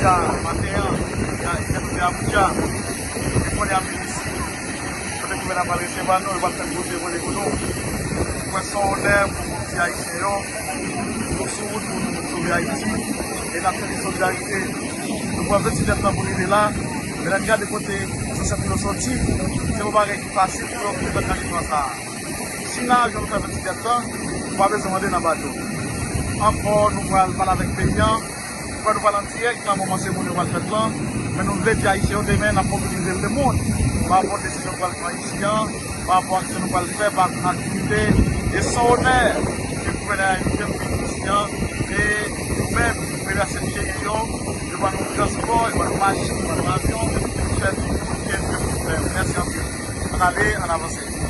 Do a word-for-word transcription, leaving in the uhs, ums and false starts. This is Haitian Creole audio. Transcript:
Maten an, nou te Abuja, nou konnen apre isit, kote gouvènè a pral resevwa nou, yo pral fè gwo seremoni pou nou. Mwen se yon onè pou moun ti ayisyen yo, nou sou wout pou nou sove Ayiti, e n ap fè solidarite. Nou pran vennsizèdtan pou rive la, men lè n gade kote zansèt nou yo soti, se yon bagay ki fasil pou yo vin nan teritwa sa a. China, jan nou fè vennsizèdtan, ou pa bezwen mande nan bato. Ankò, nou pral pale avèk peyi an. Ou wè nou pral an dirèk nan moman seremoni yo pral fèt lan, men nou vle di Ayisyen yo demen n ap mobilize lemonn pa rapò desizyon nou pral pran isi an, pa rapò aksyon nou pral fè, pa aktivite. E se yon onè ke gouvènè a envite nou vin isi an. E nou menm, premye sèt cheri yo, yo ban nou transpò, yo ban nou machin, yo ban nou avyon, chèf, mèsi anpil. Ann ale, ann avanse.